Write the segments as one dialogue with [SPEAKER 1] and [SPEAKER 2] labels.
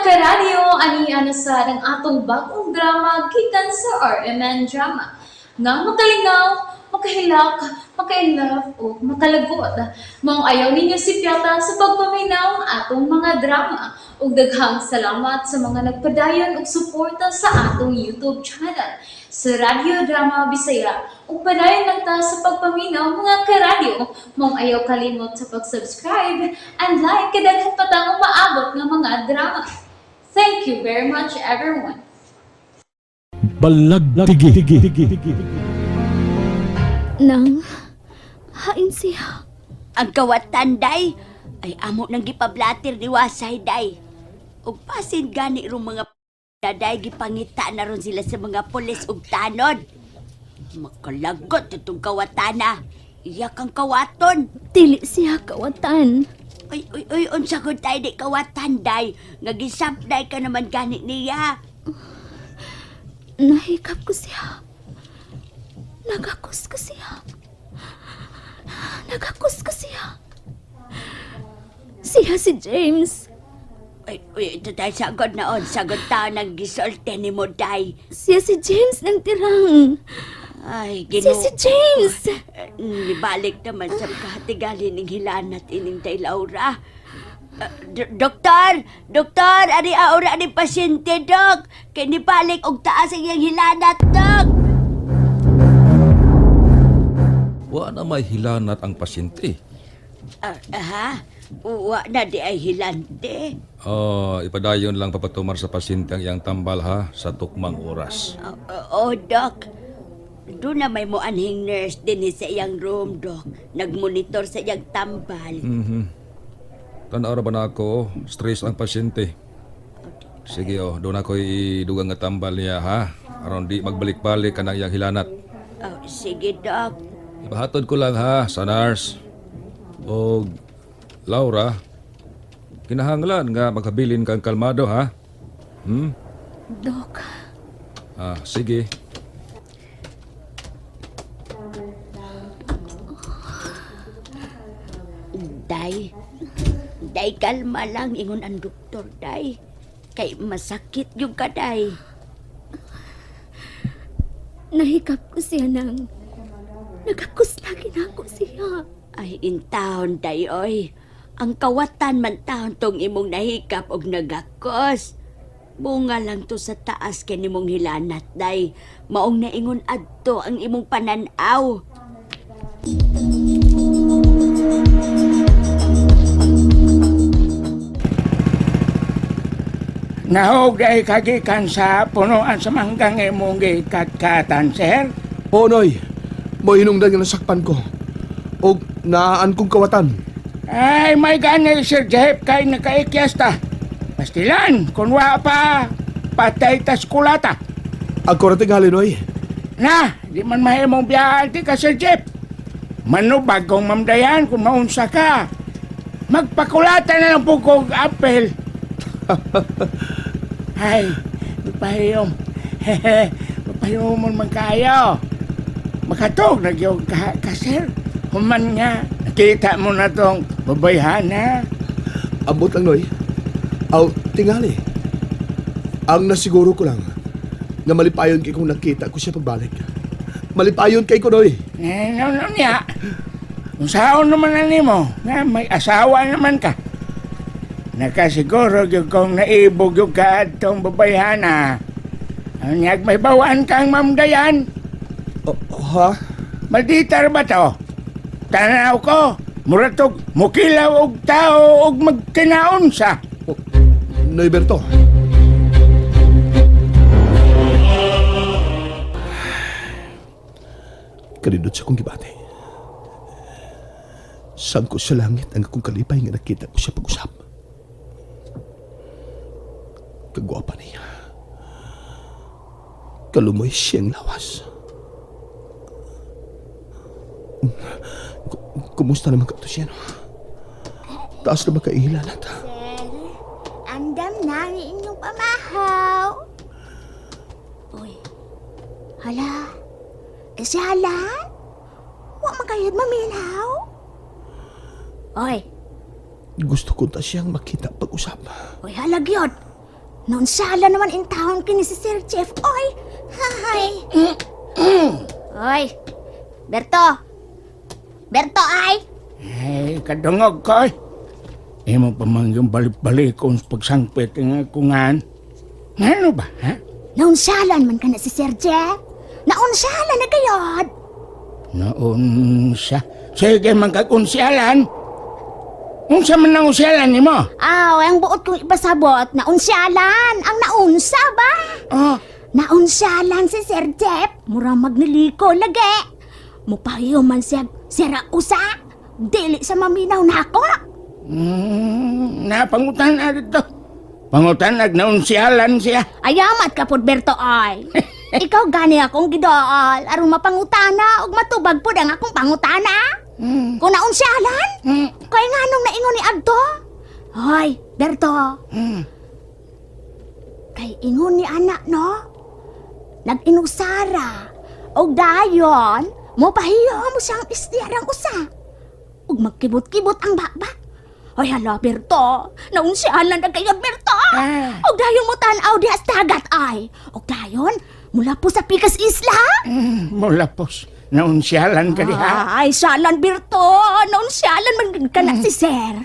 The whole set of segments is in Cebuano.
[SPEAKER 1] Karadyo, ani ana sa ang atong bagong drama gikan sa RMN Drama. Nga makalingaw, makahilak, maka-inlove o makalagot. Maong ayaw ninyo sipyata sa pagpaminaw ang atong mga drama. Ug daghang salamat sa mga nagpadayon og suporta sa atong YouTube channel sa Radyo Drama Bisaya. Ug padayon lang ta sa pagpaminaw, mga karadyo. Maong ayaw kalimot sa pag-subscribe and like kay daghan pa tang umaabot nga mga drama. Thank you very much, everyone.
[SPEAKER 2] Balagtigi.
[SPEAKER 3] Nang, hain siya.
[SPEAKER 4] Ang kawatan, day, ay amo nang gipablatir ni Wasay, day. Ug pasin gani rong mga day, gipangita na ron sila sa mga pulis ug tanod. Makalagot itong kawatana. Iyak ang kawaton.
[SPEAKER 3] Dili siya kawatan.
[SPEAKER 4] Uy, uy, uy, unsa ko tay di kawatan, day. Nga gisapday ka naman gani niya.
[SPEAKER 3] Nahikap ko siya. Nagakos ko siya. Nagakos ko siya. Siya si James.
[SPEAKER 4] Uy, uy, ito tayo sagod na on. Sagod tao nang gisolte ni mo, day.
[SPEAKER 3] Siya si James ng tirang.
[SPEAKER 4] Ay,
[SPEAKER 3] Siya
[SPEAKER 4] Ginoo.
[SPEAKER 3] si James.
[SPEAKER 4] Eh, nibalik naman sa kahatigali ning hilanat ining tay Laura. Doktor! Doktor! Ani aura ni pasyente, dok! Kay nibalik og taas ang iyang hilanat, dok!
[SPEAKER 5] Wa na may hilanat ang pasyente.
[SPEAKER 4] Ah, ha? Wa na di ay hilante.
[SPEAKER 5] Oh, ipadayon lang papatumar sa pasyente ang iyang tambal ha sa tukmang oras.
[SPEAKER 4] Oh, oh, dok. Doon na may muanhing nurse din sa iyang room, dok. Nagmonitor sa iyang tambal.
[SPEAKER 5] Tanaw ra ba na ako, stress ang pasyente. Sige oh, doon ako idugang nga tambal niya ha. Aron di magbalik-balik kanang iyang hilanat.
[SPEAKER 4] Oh, sige, dok.
[SPEAKER 5] Ipahatod ko lang ha sa nurse. O Laura, kinahanglan nga maghabilin kang kalmado ha. Hmm?
[SPEAKER 3] Dok,
[SPEAKER 5] Ah, sige.
[SPEAKER 4] Day, day kalma lang ingon ang doktor, day. Kay masakit yung kaday.
[SPEAKER 3] Nahikap ko siya nang. Nagakos lagi na ako siya.
[SPEAKER 4] Ay, intahon, day, oy. Ang kawatan man tahon tong imong nahikap og nagakos. Bunga lang to sa taas kay nimong hilanat, day. Maong naingon adto ang imong pananaw.
[SPEAKER 6] Nahog ay kagikan sa punuan sa manggang imong gikatkatan, sir.
[SPEAKER 7] Oo, Noy. Mohinungdan nga nasakpan ko. Og naaan kong kawatan.
[SPEAKER 6] Ay, may gani, Sir Jeff, kay nakaikyas ta. Pastilan, kung wa pa, patay tas kulata.
[SPEAKER 7] Ako ra tingali, Noy.
[SPEAKER 6] Na, di man mahimong biyahan ti ka, Sir Jeff. Manubag kong mamdayan kung maunsa ka. Magpakulata na lang po kong apel. Ay, mapahiyom. Mapahiyomon man kayo. Makatog na gyud ka, ka, sir. Human nga, nakita mo na tong babayhana.
[SPEAKER 7] Ambot lang, Noy. Aw, tingali. Ang nasiguro ko lang, nga malipayon kay kung nakita ko siya pagbalik. Malipayon kay ko, Noy.
[SPEAKER 6] Eh, no, no, niya. Kung saan naman na nimo, nga may asawa naman ka. Nakasiguro gyud kong naibog yung ka atong babayhana. Anyag may bawaan kang mamdayan.
[SPEAKER 7] Oh, ha?
[SPEAKER 6] Maldita ra ba to? Tanaw ko, muratog mukilaw og tao og magkinaon sa.
[SPEAKER 7] Oh, Noy Berto. Kanindot sa kong gibati. Sangko sa langit ang akong kalipay nga nakita ko siya pag-usap. Kagwapa niya. Kalumoy siyang lawas. Kumusta naman ka to siya, no? Taas na ba kaihilanat?
[SPEAKER 8] Sir, andam na ang inyong pamahaw. Uy, hala, eh, si Alan? Wa man kayod maminaw?
[SPEAKER 4] Oy,
[SPEAKER 7] Gusto ko ta siyang makita pag-usap.
[SPEAKER 4] oy, halag yun.
[SPEAKER 8] Nonsala naman in town kini si Sir Jeff. Oy! Hay! Oy! Berto! Berto ay!
[SPEAKER 6] Ay, kadungog ko eh. Imo pa man yung balik-balikon sa pagsangpit nga kungan. Ngano ba, ha?
[SPEAKER 8] Naunsalan man ka na si Sir Jeff. Naunsalan na gayod.
[SPEAKER 6] Naunsa. Sige man kag unsyalan. Unsa man ang unsyalan nimo?
[SPEAKER 8] Aw, ang buot kong ipasabot, naunsalan. Ang naunsa ba?
[SPEAKER 6] Oh,
[SPEAKER 8] Naunsalan si Sir Jeff. Mura magniliko lagi. Mupahiyo man siya, Sir Usa. Dili sa maminaw nako.
[SPEAKER 6] Napangutan na dito. Pangutan nag naunsyalan siya.
[SPEAKER 8] Ayamat ka pod Berto ay. Ikaw gani akong gidool aron mapangutana ug matubag pod ang akong pangutana. Kung naunsalan, kay nganong naingon ni adto? Hoy, Berto. Kay ingon ni anak no. Nag-inusara og dayon mo pahiyo mo siyang istiyarang usa. Ug magkibot-kibot ang baba. Hoy hala Berto, naunsialan na kayo Berto.
[SPEAKER 6] Ah.
[SPEAKER 8] Og dayon mo tan-aw diha sa dagat ay. Og dayon mula po sa Pikas Isla.
[SPEAKER 6] Mulapos. Naunsyalan ka diha.
[SPEAKER 8] Ay, sialan Berto, naunsialan man gud ka na si Sir.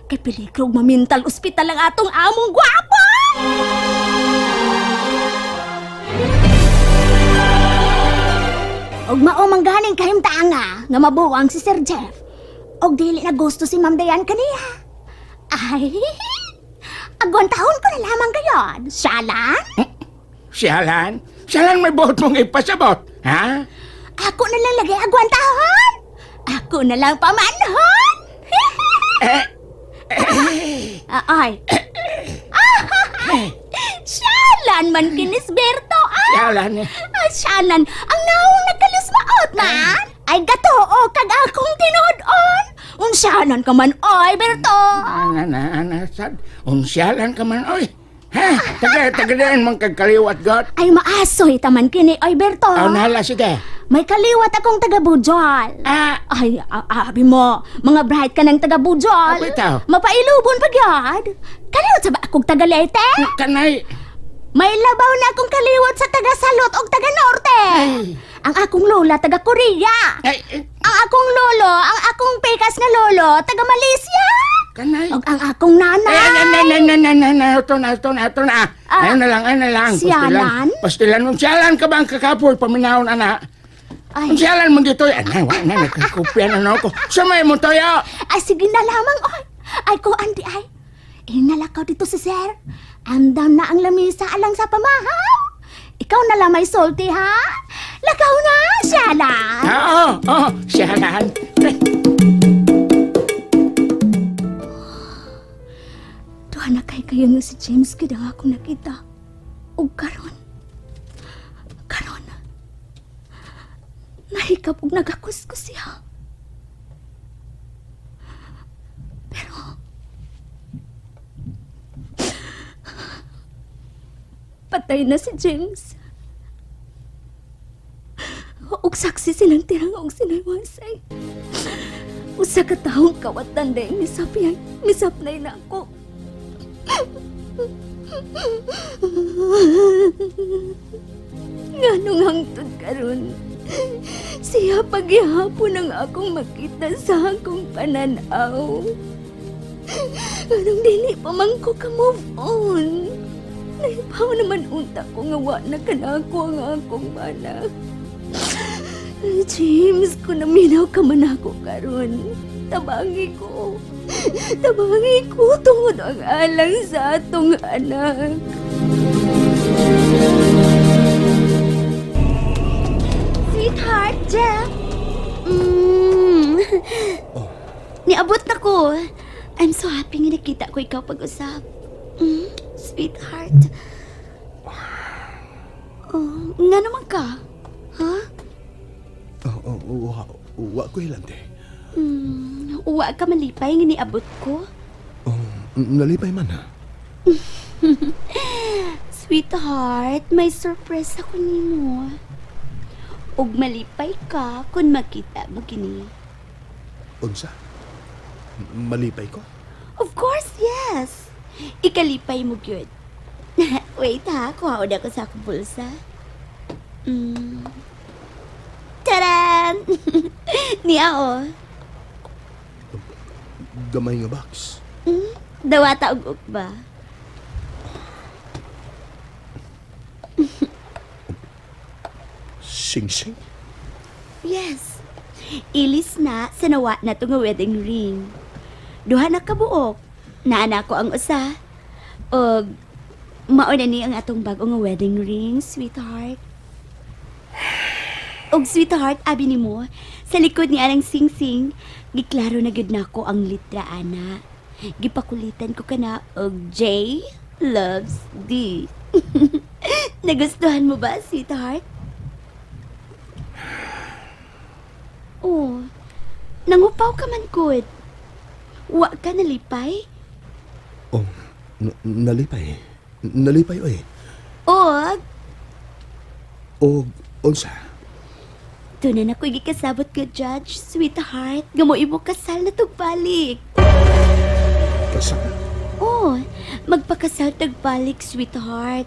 [SPEAKER 8] Kay peligro og mamintal ospital ang atong among gwapo. Og mao man ganing kahimtanga nga mabuwang si Sir Jeff. Og dili na gusto si Ma'am Dayan kaniya. Ay, agon taon ko na lamang gayon. Sialan?
[SPEAKER 6] Siyalan? Siyalan may buot mong ipasabot, ha?
[SPEAKER 8] Ako na lang lagi agwan taon. Ako na lang pamanhon. Ah, ay. Sialan man kinis Berto. Ah,
[SPEAKER 6] Siyalan eh.
[SPEAKER 8] ah, sialan. Ang naong nagkalismaot man. Ay gatoo kag akong tinud-on. Unsialan ka man oy Berto.
[SPEAKER 6] Ana na, ana, sad. Unsyalan ka man, oy. Ha? Taga, taga din mong kagkaliwat, God.
[SPEAKER 8] Ay maasoy taman kini oy Berto.
[SPEAKER 6] Aw, nahala sige.
[SPEAKER 8] May kaliwat akong taga Bujol.
[SPEAKER 6] Ah,
[SPEAKER 8] Ay, abi mo, mga bright ka ng taga Bujol.
[SPEAKER 6] Ah, bitaw.
[SPEAKER 8] Mapailubon pa gyud. Kaliwat sa ba akong taga Leyte?
[SPEAKER 6] kanay.
[SPEAKER 8] May labaw na akong kaliwat sa taga Salot og taga Norte. Ang akong lola taga Korea.
[SPEAKER 6] Ay, eh,
[SPEAKER 8] Ang akong lolo, ang akong pikas nga lolo, taga Malaysia.
[SPEAKER 6] kanay.
[SPEAKER 8] Og ang akong nanay.
[SPEAKER 6] Ay, na, na, na, na, na, na, na, ito na, ito na, ito na.
[SPEAKER 8] Ah,
[SPEAKER 6] Ayun na lang, ayun na lang.
[SPEAKER 8] siyalan?
[SPEAKER 6] Pastilan, pastilan. Siyalan ka ba ang kakapoy? Paminahon, ana.
[SPEAKER 8] Ay,
[SPEAKER 6] Siyalan mo dito. Ana, wa na, nagkakopya na na ako. Sumay mo toyo.
[SPEAKER 8] ay sige na lamang oy. Ay ko andi ay. Inalakaw dito si sir. Andam na ang lamisa alang sa pamahaw. Ikaw na lang may sulti ha. Lakaw na, siyalan.
[SPEAKER 6] Oo, oo, siyalan. Eh,
[SPEAKER 3] Duha na kay kayo nga si James gid ang akong nakita. Ug karon. Karon. Nahikap og nagakus ko siya. Pero patay na si James. Ug saksi silang tirang og sinaywansay. Usa ka taong kawatan dahil misapyan, misapnay na ako. Nganong hangtod karon? Siya paghihapon ang akong makita sa akong pananaw. Nganong dili pa man ko ka move on. Nahibaw naman unta ko nga wa na kanako ang akong bana. James, kung naminaw ka man ako karon, tabangi ko. Tabangi ko tungod ang alang sa atong anak.
[SPEAKER 4] Sweetheart, Jeff. Niabot na ko. I'm so happy nga nakita ko ikaw pag-usap. Sweetheart. Oh, nga naman ka? Ha?
[SPEAKER 7] Oh, oh, wa, wa ko hilante.
[SPEAKER 4] Uwa ka malipay nga niabot ko.
[SPEAKER 7] Oh, nalipay man ha.
[SPEAKER 4] Sweetheart, may surprise ako nimo. Ug malipay ka kung makita mo kini.
[SPEAKER 7] Unsa? Malipay ko?
[SPEAKER 4] Of course, yes. Ikalipay mo gyud.
[SPEAKER 3] Wait ha, kuhaon ako sa akong bulsa. Taran! Niya oh.
[SPEAKER 7] Gamay nga box.
[SPEAKER 3] Dawata og ukba.
[SPEAKER 7] Sing-sing.
[SPEAKER 3] Yes. Ilis na sa nawa na to nga wedding ring. Duha na kabuok. Naana ko ang usa. Og mao na ni ang atong bag-o nga wedding ring, sweetheart. Og sweetheart, abi nimo, sa likod ni anang sing-sing, giklaro na gyud nako ang litra ana. Gipakulitan ko kana og J loves D. Nagustuhan mo ba, sweetheart? Oh, nangupaw ka man gud. Wa ka nalipay?
[SPEAKER 7] Oh, nalipay. Nalipay, oy.
[SPEAKER 3] Og,
[SPEAKER 7] Og, unsa?
[SPEAKER 3] tunan ako gikasabot ka, Judge, sweetheart. Nga mo imo kasal na tugbalik.
[SPEAKER 7] Kasal.
[SPEAKER 3] Oh, magpakasal tagbalik, sweetheart.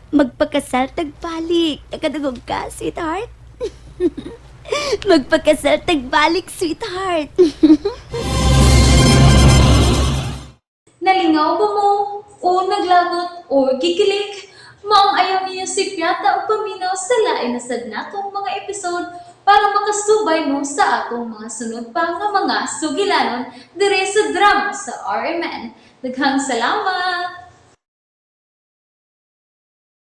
[SPEAKER 3] Magpakasal tagbalik. Nakadungog ka, sweetheart? Magpakasal tagbalik, sweetheart.
[SPEAKER 1] Nalingaw ba mo? O naglagot o gikilig? Maong ayaw niyo si Piata o paminaw sa lain na sad natong mga episode para makasubay mo sa atong mga sunod pa nga mga sugilanon dire sa drama sa RMN. Daghang salamat!